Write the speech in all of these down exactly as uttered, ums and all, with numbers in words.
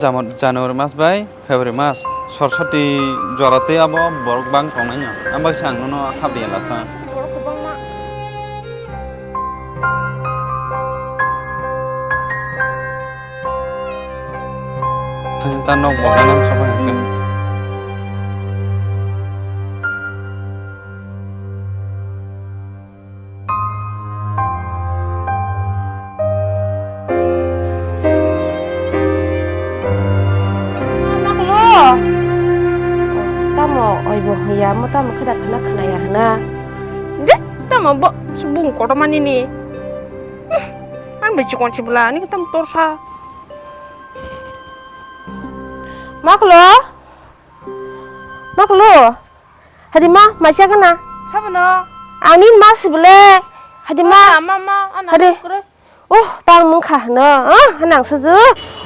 Jamo-, January mas bai February mas Saraswati jora tei abo borok bang tongnai no. Ang bai se ang nono hap ya lasa. Borok kwbangma. Hajita nok bo ganang sobai hake. Maklo. Tamo oibo hwnya, mo tamo kheda khna khna ya hwna. De, tamo bo, bung kotorma nini. Hmm, ang bai chikon si bwla, ani tamo torsa. Maklo. Maklo. Hadi ma, maisa gana. Sabono. Ani ma sibole. Hadi ma. Ma, ma, ma, ana Hadi. Kure. Oh, tang mung kha no. Ah, nang suju.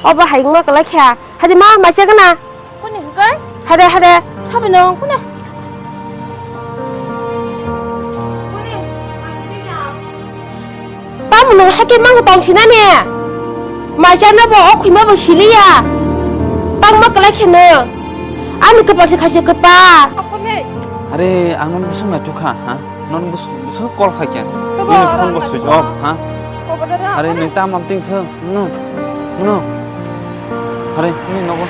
Oba hai ma kala kha. Hadi ma, maisa gana. Kuni hwnkhe? Hade, hade. Sabono, kuni. Tamo nwng haikhe mango tong sinani? Maisa no bo o khwima bo siliya. Tangma kwlai khe nwng. Ani kwpal se khaise kwpal. Are, ang nono bwswk naitukha, ha? Nono bwswk, bwswk call khaikha. Nini phone bo switch off, ha? Are, nwng tamo tong khe, no, no. Are, nini nogo.